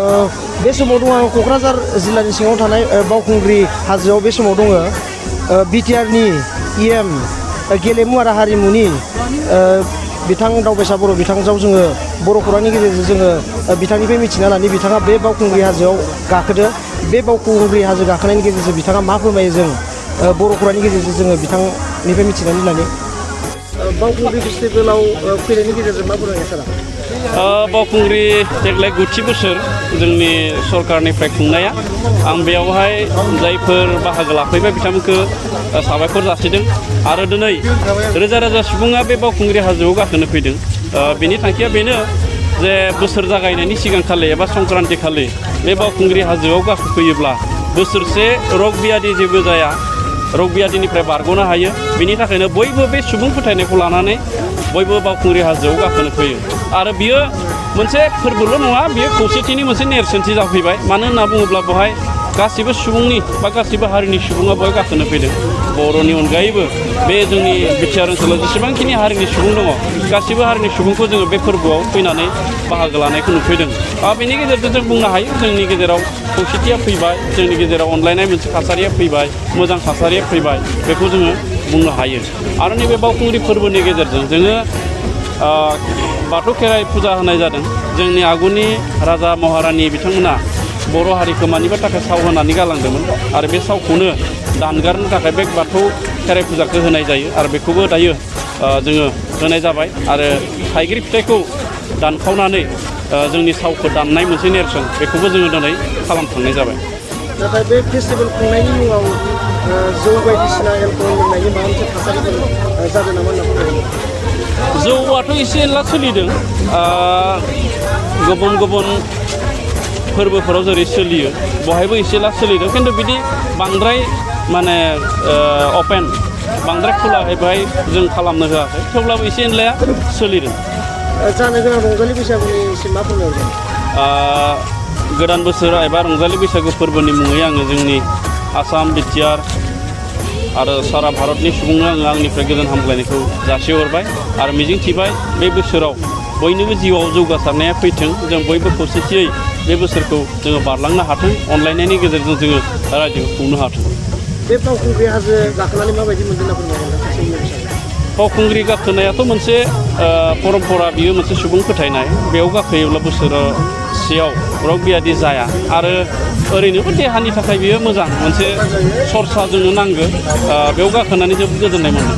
बे समाव दङ आं क'क्राझार जिल्लानि सिङाव थानाय बावखुंग्रि हाजोआव बे समाव दङ बिटिआरनि इएम गेलेमु आरो हारिमुनि बिथां दावबायसा बर' बिथांजों जोङो बर' खौरांनि गेजेरजों जोङो बिथांनिफ्राय मिथिना लानि बिथाङा बे बावखुंग्रि हाजोआव गाखोदो बे बावखुंग्रि हाजो गाखोनायनि गेजेरजों बिथाङा मा फोरमायो जों बर' खौरांनि गेजेरजों जोङो बिथांनिफ्राय मिथिनानै लानि बावखुंग्रि फेस्टिभेलाव फैनायनि गेजेरजों मा फोरमायो सारा बावखुंग्रि देग्लाय 9थि बोसोर जोंनि सरकारनिफ्राय खुंनाया आं बेयावहाय जायफोर बाहागो लाफैबाय बिथांमोनखौ साबायखर जासिदों आरो दिनै रोजा रोजा सुबुङा बे बावखुंग्रि हाजोआव गाखोनो फैदों बेनि थांखिया बेनो जे बोसोर जागायनायनि सिगांखालि एबा संक्रान्ति खालि बे बावखुंग्रि हाजोआव गाखोफैयोब्ला बोसोरसे रग बियादि जेबो जाया रग बियादिनिफ्राय बारग'नो हायो बेनि थाखायनो बयबो बे सुबुं फोथायनायखौ लानानै बयबो बावखुंग्रि हाजोआव गाखोनो फैयो आरो बियो मोनसे फोरबोल' नङा बियो खौसेथिनि मोनसे नेरसोनथि जाफैबाय मानो होनना बुङोब्ला बेवहाय गासिबो सुबुंनि बा गासिबो हारिनि सुबुङा बेवहाय गाखोनो फैदों बर'नि अनगायैबो बे जोंनि बिटिआर ओनसोलाव जेसेबांखिनि हारिनि सुबुं दङ गासिबो हारिनि सुबुंखौ जोङो बे फोरबोआव फैनानै बाहागो लानायखौ नुफैदों बेनि गेजेरजों जों बुंनो हायो जोंनि गेजेराव खौसेथिया फैबाय जोंनि गेजेराव अनलायनाय मोनसे थासारिया फैबाय मोजां थासारिया फैबाय बेखौ जोङो बुंनो हायो आरो नैबे बावखुंग्रि फोरबोनि गेजेरजों जोङो बाथौ खेराइ फुजा होनाय जादों जोंनि आगुनि राजा महारानि बिथांमोना बर' हारिखौ मानिबा थाखाय साव होनानै गालांदोंमोन आरो बे सावखौनो दानगारनो थाखाय बे बाथौ खेराइ फुजाखौ होनाय जायो आरो बेखौबो दायो जोङो होनाय जाबाय आरो थाइगिर फिथाइखौ दानखावनानै जोंनि सावखौ दाननाय मोनसे नेरसोन बेखौबो जोङो दिनै खालामखांनाय जाबाय नाथाय बे फेस्टिभेल खुंनायनि मुङाव जौ बायदिसिना एलकहल लोंनायनि माबा मोनसे थासारिफोर जादों नामा होनना बुंदों जौआथ' एसे एनला सोलिदों गुबुन गुबुन फोरबोफोराव जेरै सोलियो बहायबो एसे एनला सोलिदों खिन्थु बिदि बांद्राय माने अपेन बांद्राय खुलाहै बेहाय जों खालामनो होआखै थेवब्लाबो एसे एनलाया सोलिदों जानो गोनां रंजालि बैसागुनिसिम मा फोरमायहरगोन गोदान बोसोर एबा रंजालि बैसागु फोरबोनि मुङै आङो जोंनि आसाम बिटिआर आरो सारा भारतनि सुबुंनो आङो आंनिफ्राय गोजोन हामग्लायनायखौ जासिहरबाय आरो मिजिंथिबाय बे बोसोराव बयनिबो जिउआव जौगासारनाया फैथों जों बयबो खौसेथियै बे बोसोरखौ जोङो बारलांनो हाथों अनलायनायनि गेजेरजों जोङो रायजोखौ खुंनो हाथों बे बावखुंग्रि हाजो गाखोनानै माबायदि मोनदों होनना फोरमायगोन बावखुंग्रि गाखोनायाथ' मोनसे परम्परा बियो मोनसे सुबुं फोथायनाय बेयाव गाखोयोब्ला बोसोरसेयाव रग बियादि जाया आरो ओरैनोबो देहानि थाखाय बियो मोजां मोनसे सरसा जोंनो नांगौ बेयाव गाखोनानै जोबोद गोजोननाय मोनदों